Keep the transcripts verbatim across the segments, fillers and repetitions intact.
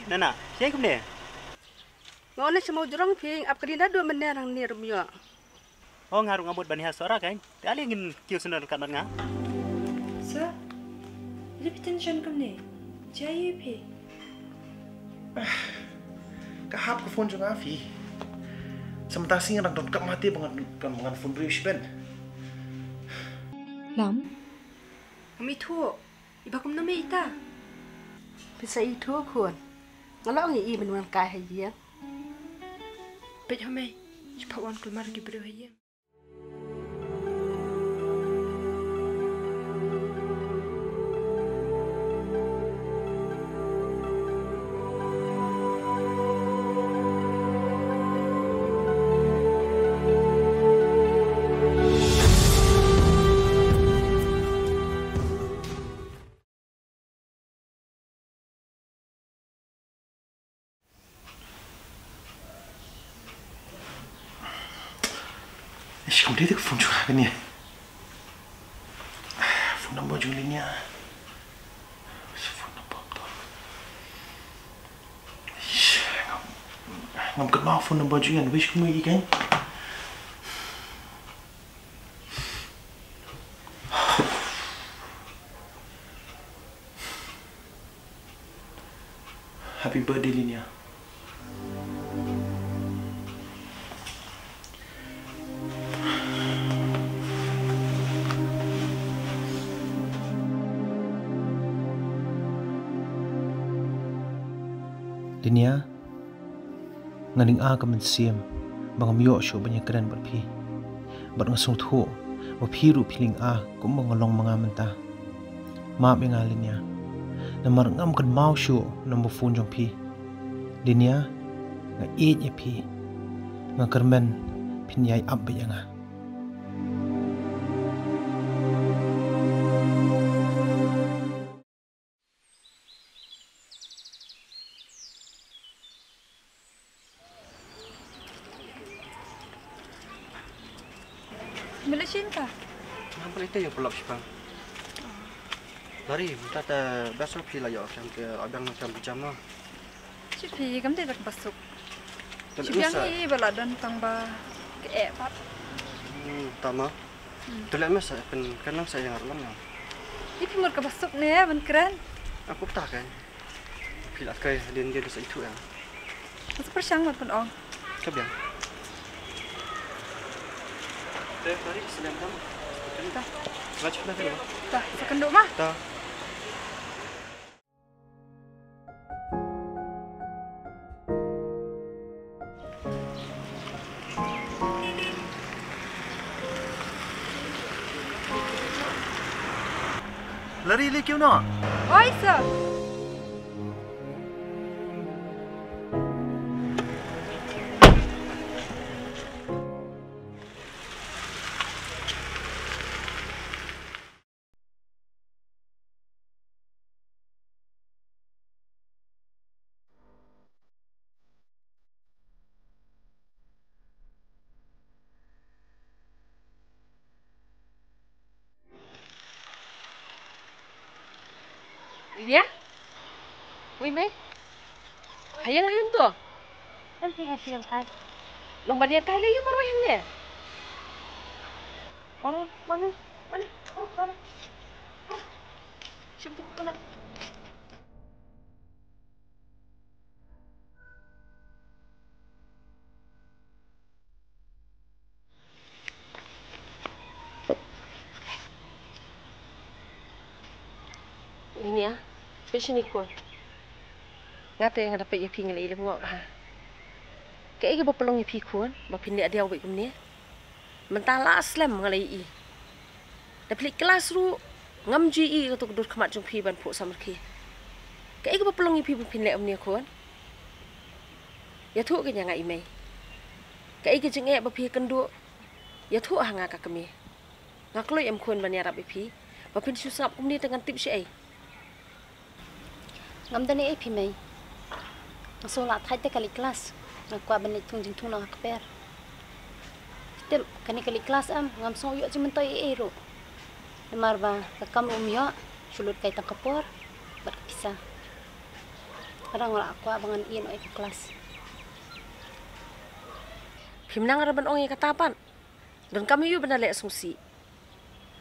Nana, shaei kumne? Nga wan sha Mawjrong phi, ap ka dien da duh mynne, nangne ruh ym ïoh. Oh, nga ruh nga mut ban ïa sora kein. Te ale ngin kiew sendon ryngkat bad nga. Sir, leh phi tension kumne. Shaei phi? Ka hap ka phone jong nga phi. Sa mynta sngi nga dang don kap mate ba ngan, ba ngan phone briew shibun. Lam. Ngam ithuh. Iba kumno me ita? Phi sa ithuh khun. Nga la ong ïa i ban wan kai ha ïing. Peit ho mei. Shu phah wan kulmar ki briew ha ïing. Ish, kam dei da ka phone jong nga kane. Phone number jong Linia. Phone number to. Ish, ngam, ngam kynmaw phone number jong i, wish kumno i kein. Happy birthday, Linia. Linia, nga ning a ka mynsiem ba ngam ïoh shuh ban ïakren bad phi. Bad nga sngewthuh ba phi ruh phi ling a kumba nga long ma nga mynta. Map ïa nga, Linia. Namar ngam kynmaw shuh number phone jong phi. Linia, nga ïeit ïa phi. Nga kyrmen phin ïai ap beit ïa nga. Mele shin ka? Ngam pernah ite yang pelap sipang. Lari, minta ta biasa phi la yok kan ke abang macam pijama. Shi phi kam te tak basuk. Shi biang i ba la don tang ba ke e pat. Hmm, tama. Hmm. Tu leh mes, pen kenang sa yang arlam yang. I phi mut ka basuk ne ban kren. Aku pta kan. Phi la kai din dia sa itu yang. Masa persyang mat pen ong. Ka biang. Te tadi sedang tam. Ta. Baca dah tu. Ta, sa kynduh mah. Ta. Lari li kiew noh. Oi, sir. Linia? Wi mei? Hayan hayan to. Kan sing hasil hai. Long balian kai le yu marwai hangne. Mana, mana, mana, mana. Shimpu kana. Linia, peit shane khun. Nga te nga da peit ïa phi nga la ïaleh ngoh ha. Kaei kaba pynlong ïa phi khun ba phin leh diaw beit kumne? Mynta la slem nga la ïohi. Da phi leit klas ruh ngam ju ïohi kato ka dur khmat jong phi ban phuh samrkhie. Kaei kaba pynlong ïa phi ba phin leh kumne khun? Ïathuh keiñ ïa nga i mei. Kaei ka jingeh ba phi kynduh? Ïathuh ha nga ka kmie. Nga kloi em khun ban ïarap ïa phi ba phin shu sngap kumne te ngan tip shaei? Ngam don ei ei phi mei. Nga sngew lah thait te ka leit klas. Nga kwah ban leit thung jingthung noh ha kper. Phi tip kane ka leit klas em, ngam sngew ïoh jingmyntoi ei ei ruh. Namar ba ka kam ruh ym ïoh, shu lut kai tang ka por bad ka pisa. Ka dang la kwah ba ngan ïeh noh ïa ka klas. Phim nang re ban ong ïa kata pat. Donkam ïa u ban da leh sngewsih.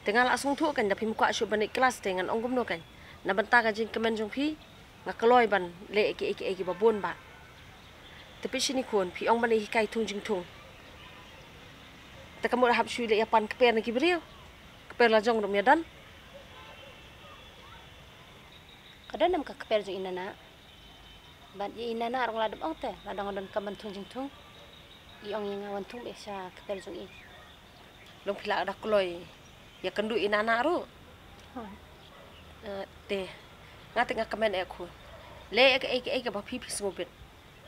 Te nga la sngewthuh kan da phim kwah shuh ban leit klas te ngan ong kumno kan. Na bynta ka jingkmen jong phi nga kloi ban leh kiei kiei kiba bun ba. Te phi shini khun phi ong ban hikai thung jingthung. Te ka mut hap shu leh ïa pan kper na ki briew. Kper la jong rum ïa don. Ka don em ka kper jong i Nana? Bad ïa i Nana ruh nga la dep ong te la dang donkam ban thung jingthung. I ong ïa nga wan thung beit sha kper jong i. Long phi la da kloi ïa kynduh i Nana ruh. Te nga te nga kmen eh khun. Leh ïa kaei kaei kaba phi phi sngewbit.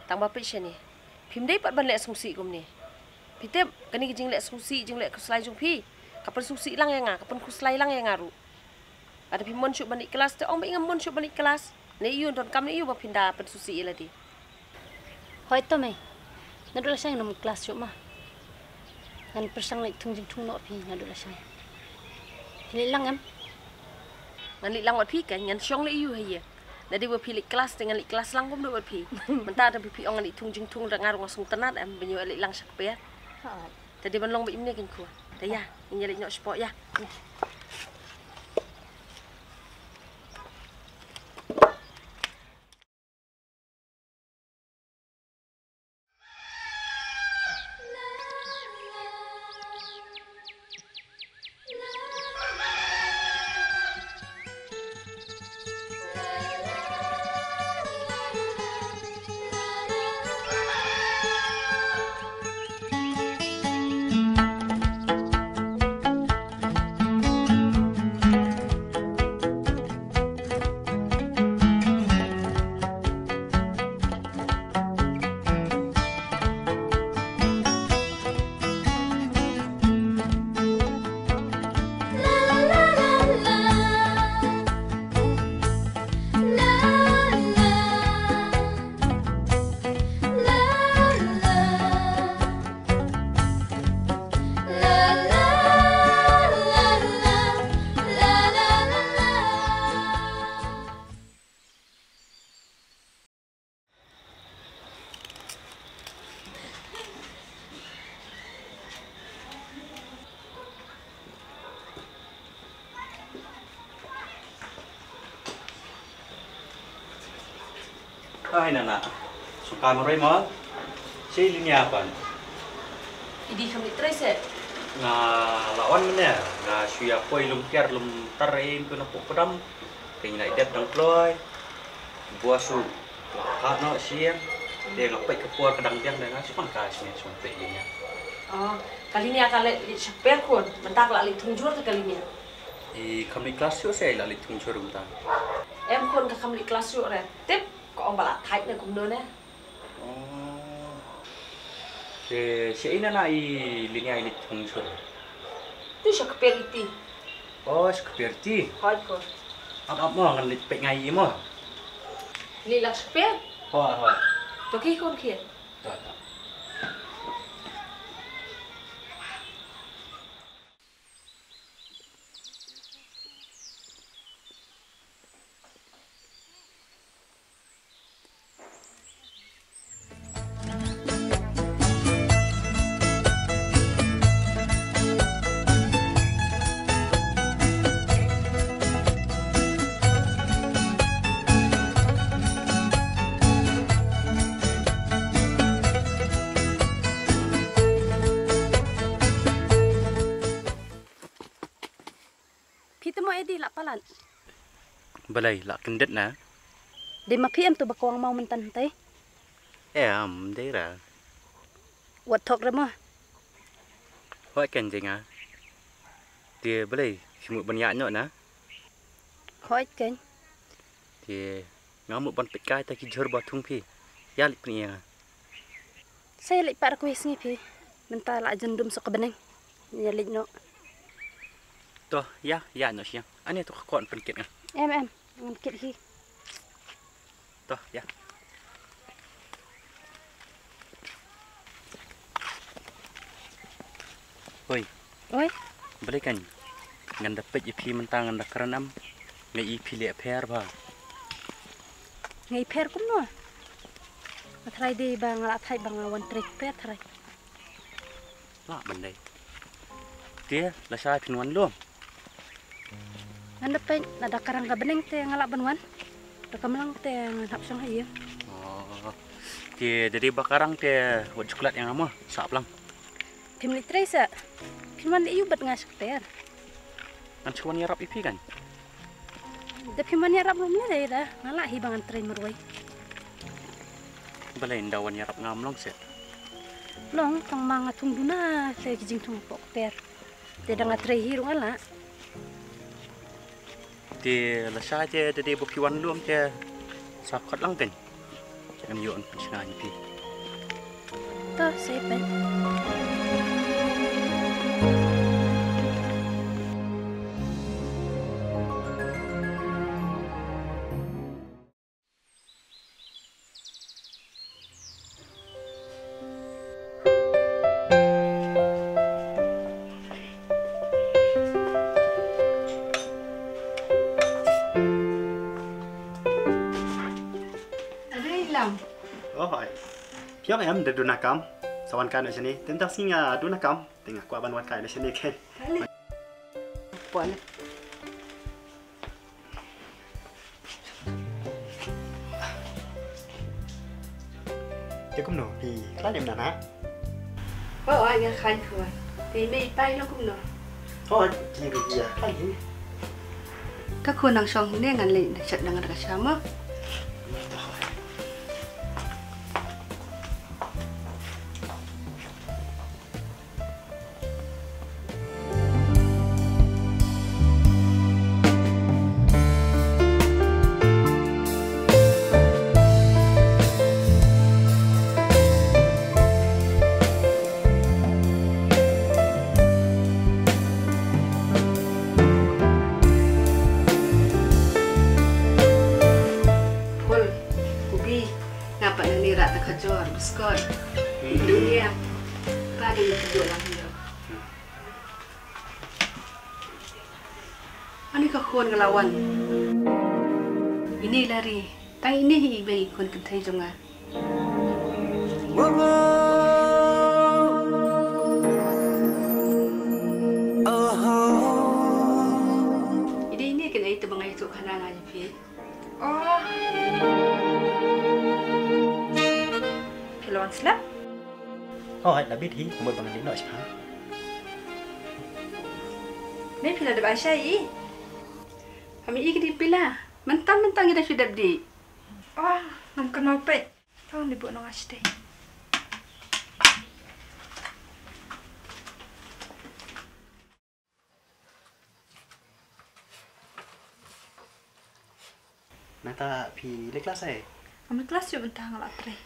Tang ba phi shane phim dei pat ban leh sngewsih kumne. Phi tip kane ka jingleh sngewsih jingleh khuslai jong phi ka pynsngewsih lang ïa nga ka pynkhuslai lang ïa nga ruh. Lada phi mon shuh ban leit klas te ong ba i ngam mon shuh ban leit klas. Ne ïu donkam ne ïu ba phin da pynsngewsih ïa lade. Hoi to mei. Naduh lashai ngam klas shuh ma. Ngan pyrshang leit thung jingthung noh phi naduh lashai. Phi leit lang em? Ngan leit lang wat phi kan ngan shong leit ïu ha ïa. Nadi ba phi leit klas te ngan leit klas lang kumno wat phi. Mynta da phi ong ngan leit thung jingthung da nga ruh nga sngewtynnat em ba ngi leit lang sha kper. Te dei ban long ba ym ne kan khun. Te ïa, ngin ïa leit noh shapoh ïa. Hai Nana. Sngewkam re mo. Shi linia pan. Idi kam ni trei se. Nga lawan mene. Nga shuya poi lum kiar lum tar em tu na pok pedam. Keng na idet dang kloi. Bua su. Ka no siang. Dia nga pek ke puar kedang biang dengan sukan ka sini sumpek linia. Oh, kali ni akan lek lek seper kun. Mentak lek lek tunjur ke kali ni. I kam lek kelas yuk saya lek lek tunjur mentak. Em kun ke kam lek kelas yuk re. Tip ko ong balak thait ne kumno ne. Oh. Te sha ina na i linia i lek tunjur. Tu sha keper iti. Oh, sha keper iti. Hoi ko. Ap ap mo ngan lek pek ngai i mo. Ni lak seper. Hoi hoi. To ki kon ki. To to. Phi te mo edi la palat. Balei la kyndit na? Dei ma phi em tu ba kwang mau myntan hyntai. Em dei ra. Wat thok re mo. Hoi ken jeng a. Te balei phi mut ban ïa nyok na? Hoi ken. Te nga mut ban peit kai ta ki jhur ba thung phi. Ïa leit pynïa nga. Sa ïa leit pat ra kawei sngi phi. Mynta la jin dum sok ka bneng. Ïa leit noh. To ïa ïa noh siang. Ani to ka kon pynkit nga. Em em. Ngan kit hi. To ïa. Hoi. Oi. Balei kan ngan da peit ïa phi mynta ngan da kren am. Nga i phi leh pher ba. Nga i pher kumno? Nga tharai dei ba nga la thait ba nga wan trei kper tharai. Lah ban dei. Te lashai phin wan lum? Ngan da peit lada ka rang ka bneng te nga lah ban wan. Da ka mlang te ngan hap shong ha ïing. Oh. Te da dei ba ka rang te wat ju klet ïa nga mo, sah plang. Phim leit trei sa. Phin wan leit ïa u bad nga sha kper. Ngan shu wan ïarap ïa phi kan. Da phim wan ïarap ruh ym lei da. Nga lah hi ba ngan trei marwei. Balei ynda wan ïarap nga ym long seh? Long, tang ma nga thung duna lei ki jingthung hapoh kper. Te da nga trei hi ruh nga lah. Te lashai te da dei ba phi wan lum te sa khot lang kan. Ngan ïoh ngan shna ïa phi. To, sa ïa peit. Ade Lam. Oh, hai. Phi ong em da duna kam. Sa wan kai noh shane. Te mynta sngi nga duna kam. Te nga kwah ban wan kai noh shane kan. Kali. Poi. Te kumno, phi khlaiñ em na na? Oh, oh, nga khlaiñ khun. Te mei pa i long kumno? Oh, ki ruh ïa khlaiñ hi. Ka khun nang shong ne ngan leit na chat dang ka sha mo. Phul, kubi, nga pat nangne rah da khajur, biskut. Dunia. Ka dei ka juk lang ïa. Ani ka khun ka la wan. Ine Lari, tang ine hi i bei khun kynthei jong nga. Ine ine kin ai te ba ngai tu khana nga ïa phi. Oh. Phi la wan slap? Oh, hai la bit hi, mut ba ngan leit noh sha. Me phi la dep ai shai i. Kami i ki dei pila. Mentang mentang i da phi dep di. Oh, ngam kynmaw peit. Tang di bu nong ashtei. Nangta phi leit klas ai? Ngam leit klas ïoh mynta nga la trei.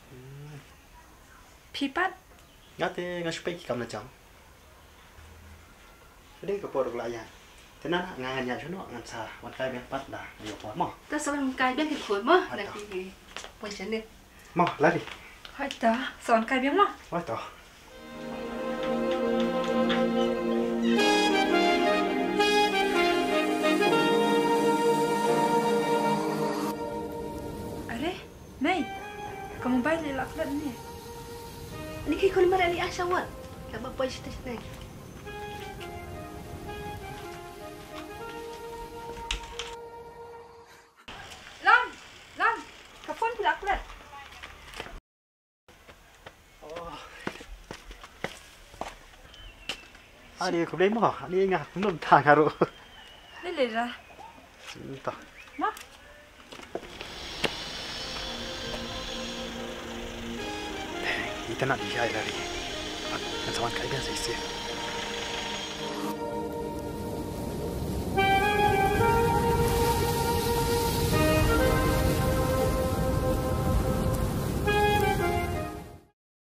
Hmm. Phi pat? Nga te nga shu peit ki kam la jong. Dei ka por la ïa. Te na nga ngan ïa shu noh ngan sa wan kai biang pat da. Ïa por mo. Ta sa wan kai biang ki khun mo. Hai na ta. Ki poi sha ne. Mo, Lari. Hai ta, sa wan kai biang mo. Hai ta. Are, Mei, ka mobile i la klet ne. Ani ki khun mara ni asha wat. Ka ba poi sha station. Long, Long, ka phone phi la klet. Ani khublei mo, ani nga kumno tang haru. Lele ra. Entah. Ma. Ita nak dijai lari. Kan sawan kai biasa isi.